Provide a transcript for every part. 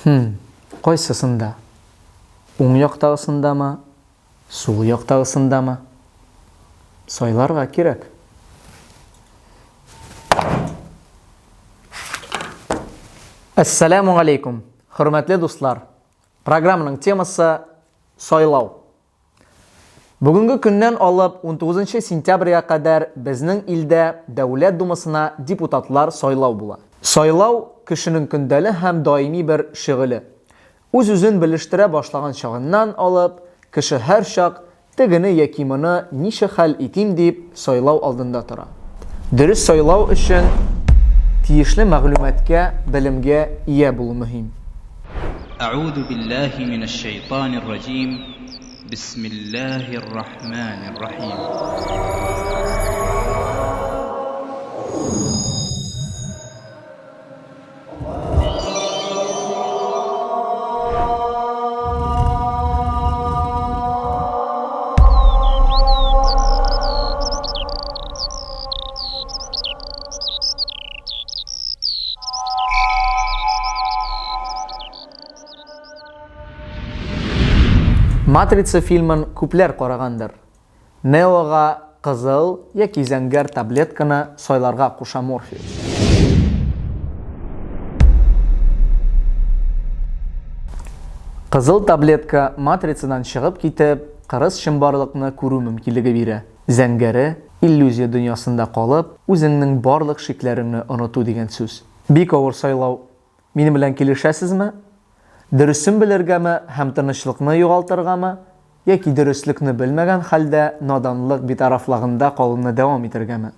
Хм, кайсысында? Уң яктагысындамы, сул яктагысындамы? Сайларга кирәк. Әссәләмү алейкум, хөрмәтле дуслар. Программаның темасы сайлау. Бүгенге көннән алып 19 сентябрьгә кадәр безнең илдә Дәүләт Думасына депутатлар сайлау була. Сайлау, кешенең көндәле һәм даими бер шөгыле. Үз-үзен белештерә башлаган чагыннан алып, кеше һәрчак тегене яки моны ничек хәл итим дип сайлау алдында тора. Дөрес сайлау өчен тиешле мәгълүматка, белемгә ия булу мөһим. Әгъузу биллаһи минәш-шәйтанир раҗим, бисмиллаһир рахманир рахим. Матрица фильмын күпләр карагандыр. Неога кызыл яки зәңгәр таблетканы сайларга куша Морфеус. Кызыл таблетка матрицадан чыгып китеп, кырыс чынбарлыкны күрү мөмкинлеге бирә. Зәңгәре, иллюзия дөньясында калып, үзеңнең барлык шикләреңне оныту дигән сүз. Бик авыр сайлау. Минем белән килешәсезме? Дөресен белергәме һәм тынычлыкны югалтыргамы, яки дөреслекне белмәгән хәлдә наданлык битарафлагында калуны дәвам итәргәме?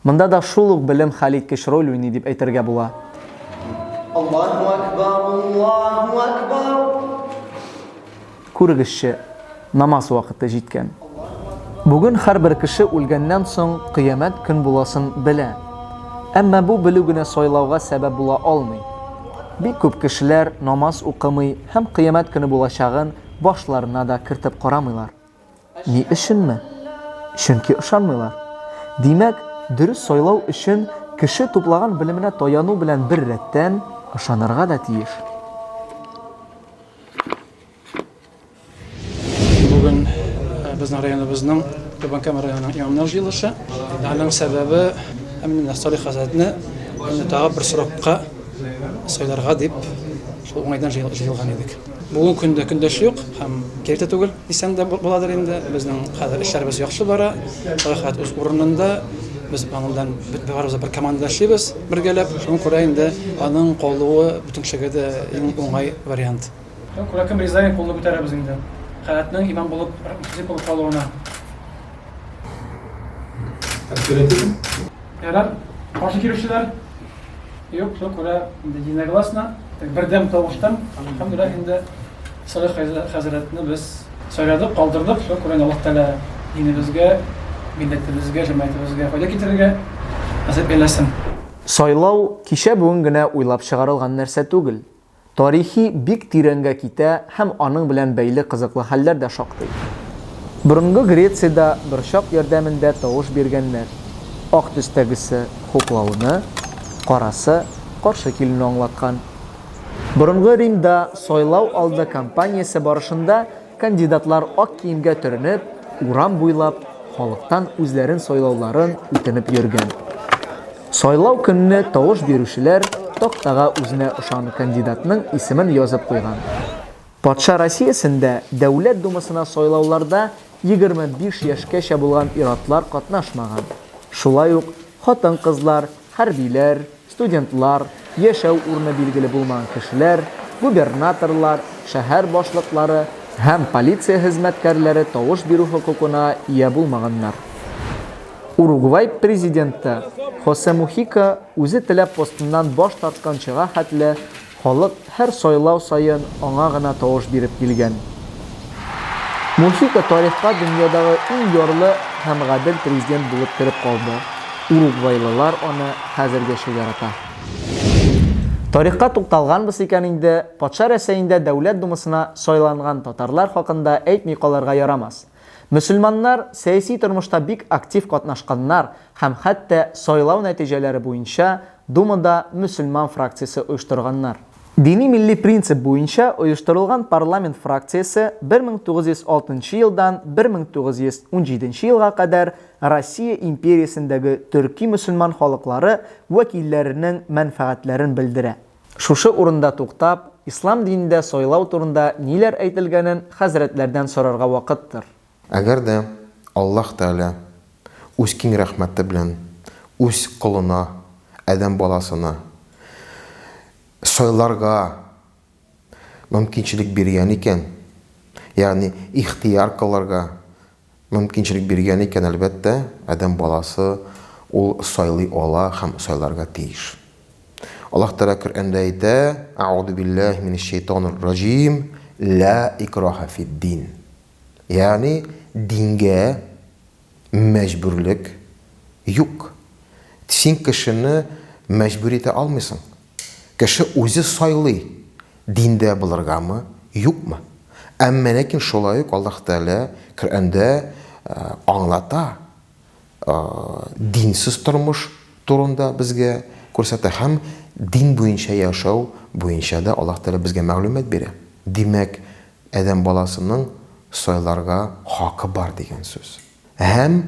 Монда да шул ук белем хәлиткеч роль уйный дип әйтергә була. Аллаһу акбар, Аллаһу акбар. Күрегезче, намаз вакыты җиткән. Бүген һәрбер кеше үлгәннән соң кыямәт көн буласын белә. Әмма бу белү генә сайлауга сәбәп була алмый. Бик күп кешеләр намаз укымый һәм кыямәт көне булачагын башларына да кертеп карамыйлар. Ни өченме? Чөнки ышанмыйлар. Димәк, дөрес сайлау өчен кеше туплаган белеменә таяну белән бер рәттән ышанырга да тиеш. Бүген э, безнең районыбызның Түбән Кама районының имамнар җыелышы. Аның сәбәбе менә Салих хәзрәтне инде тагы бер срокка сайларга дип шул уңайдан җыелган идек. Бүгенге көндә көндәш юк һәм кирәк тә түгел дисәң дә буладыр инде. Безнең хәзер эшләребез яхшы бара. Салих хәзрәт үз урынында. Без аның белән барыбыз да бер командада эшлибез бергәләп. Шуңа күрә инде аның калуы бөтен кешегә дә иң уңай вариант. Шуңа күрә кем риза икән, кулны күтәрәбез инде. Хәзрәтнең имам булып, мөхтәсиб булып калуына. Ярар, каршы килүчеләр юк, шуңа күрә инде единогласно, бердәм тавыштан, әлхәмдүлилләһ инде Салих хәзрәтне без сайладык, калдырдык. Шуңа күрә Аллаһ Тәгалә динебезгә, милләтебезгә, җәмәгатебезгә файда китерергә насыйп әйләсен. Сайлау кичә-бүген генә уйлап чыгарылган нәрсә түгел. Тарихи бик тирәнгә китә һәм аның белән бәйле кызыклы хәлләр дә шактый. Борынгы Грециядә борчак ярдәмендә тавыш биргәннәр. Ак төстәгесе хуплауны, карасы каршы килүне аңлаткан. Борынгы Римда сайлау алды кампаниясе барышында кандидатлар ак киемгә төренеп, урам буйлап халыктан үзләрен сайлауларын үтенеп йөргән. Сайлау көнне тавыш бирүчеләр тактага үзенә ошаган кандидатның исемен язып куйган. Патша Россиясендә Дәүләт Думасына сайлауларда 25 яшькәчә булган ир-атлар катнашмаган. Шулай ук хатын-кызлар, хәрбиләр, студентлар, яшәү урыны билгеле булмаган кешеләр, губернаторлар, шәһәр башлыклары һәм полиция хезмәткәрләре тавыш бирү хокукына ия булмаганнар. Уругвай президенты Хосе Мухика үзе теләп постыннан баш тартканчыга хәтле халык һәр сайлау саен аңа гына тавыш биреп килгән. Мухика тарихка дөньядагы иң ярлы һәм гадел президент булып кереп калды, уругвайлылар аны хәзергәчә ярата. Тарихка тукталганбыз икән инде, патша Рәсәендә Дәүләт Думасына сайланган татарлар хакында әйтми калырга ярамас. Мөселманнар сәяси тормышта бик актив катнашканнар һәм хәтта сайлау нәтиҗәләре буенча Думада мөселман фракциясе оештырганнар. Дини-милли принцип буенча оештырылган парламент фракциясе 1906 елдан 1917 елга кадәр Россия империясендәге төрки-мөселман халыклары вәкилләренең мәнфәгатьләрен белдерә. Шушы урында туктап, ислам динендә сайлау турында ниләр әйтелгәнен хәзрәтләрдән сорарга вакыттыр. Әгәр дә Аллаһ Тәгалә Үз киң рәхмәте белән Үз колына, адәм баласына, сайларга мөмкинчелек биргән икән, ягъни ихтыяр кылырга мөмкинчелек биргән икән, әлбәттә, адәм баласы ул сайлый ала һәм сайларга тиеш. Аллаһ Тәгалә Коръәндә әйтә, Әгъузу биллаһи минәш-шәйтанир раҗим, Ла икраһа фид-дин. Ягъни дингә мәҗбүрлек юк. Син кешене мәҗбүр итә алмыйсың. Кеше үзе сайлый, диндә булыргамы, юкмы. Әмма ләкин шулай ук Аллаһ Тәгалә Коръәндә аңлата, динсез тормыш турында безгә күрсәтә һәм дин буенча яшәү буенча да Аллаһ Тәгалә безгә мәгълүмат бирә. Димәк, Адәм баласының сайларга хакы бар дигән сүз. Һәм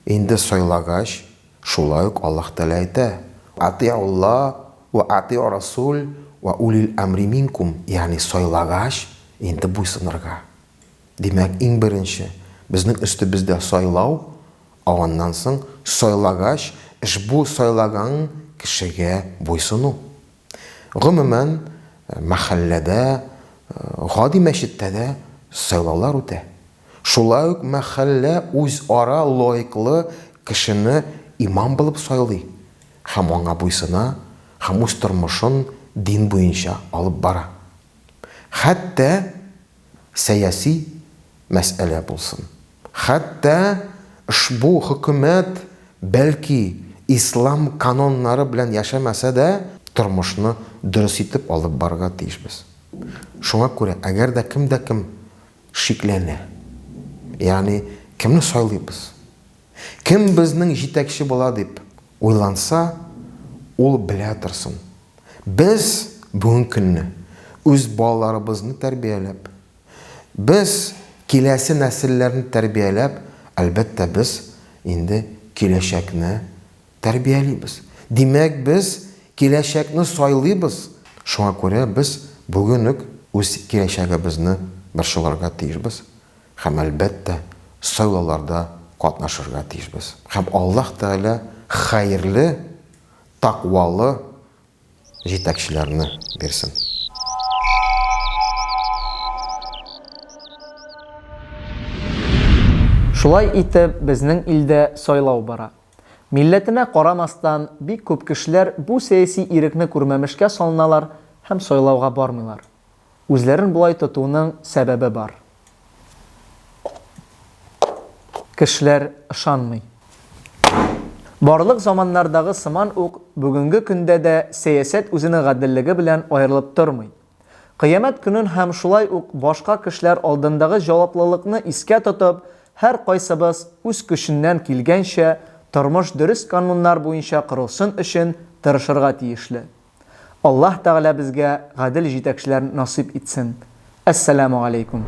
инде сайлагач, шулай ук Аллаһ Тәгалә әйтә, Атиулла вә атиу расул вә улил әмри минкум, ягъни сайлагач, инде буйсынырга. Димәк, иң беренче, безнең өстебездә сайлау, ә аннан соң, сайлагач, ошбу сайлаган кешегә буйсыну. Гомумән, мәхәлләдә, гади мәчеттә дә сайлаулар үтә. Шулай ук мәхәллә үзара лаеклы кешене имам булып сайлый һәм аңа буйсына һәм үз тормышын дин буенча алып бара. Хәтта сәяси мәсьәлә булсын. Хәтта ошбу хөкүмәт бәлки ислам каноннары белән яшәмәсә дә, тормышны дөрес итеп алып барырга тиешбез. Шуңа күрә, әгәр дә кем дә кем шикләнә, ягъни кемне сайлыйбыз, кем безнең җитәкче була дип уйланса, ул белә торсын, без бүгенге көнне үз балаларыбызны тәрбияләп, Без киләсе нәселләрне тәрбияләп, әлбәттә, без инде киләчәкне тәрбиялибез. Димәк, без киләчәкне сайлыйбыз. Шуңа күрә без бүген үк үз киләчәгебезне борчылырга тиешбез һәм, әлбәттә, сайлауларда катнашырга тиешбез. Һәм Аллаһ Тәгалә хәерле, таквалы җитәкчеләрне бирсен. Шулай итеп, безнең илдә сайлау бара. Милләтенә карамастан, бик күп кешеләр бу сәяси ирекне күрмәмешкә салыналар һәм сайлауга бармыйлар. Үзләрен болай тотуның сәбәбе бар. Кешеләр ышанмый. Барлык заманнардагы сыман ук, бүгенге көндә дә сәясәт үзенең гаделлеге белән аерылып тормый. Кыямәт көнен һәм шулай ук башка кешеләр алдындагы җаваплылыкны искә тотып, һәркайсыбыз үз көченнән килгәнчә тормыш дөрес кануннар буенча корылсын өчен тырышырга тиешле. Аллаһ Тәгалә безгә гадел җитәкчеләр насыйп итсен. Әссәләмү галәйкүм.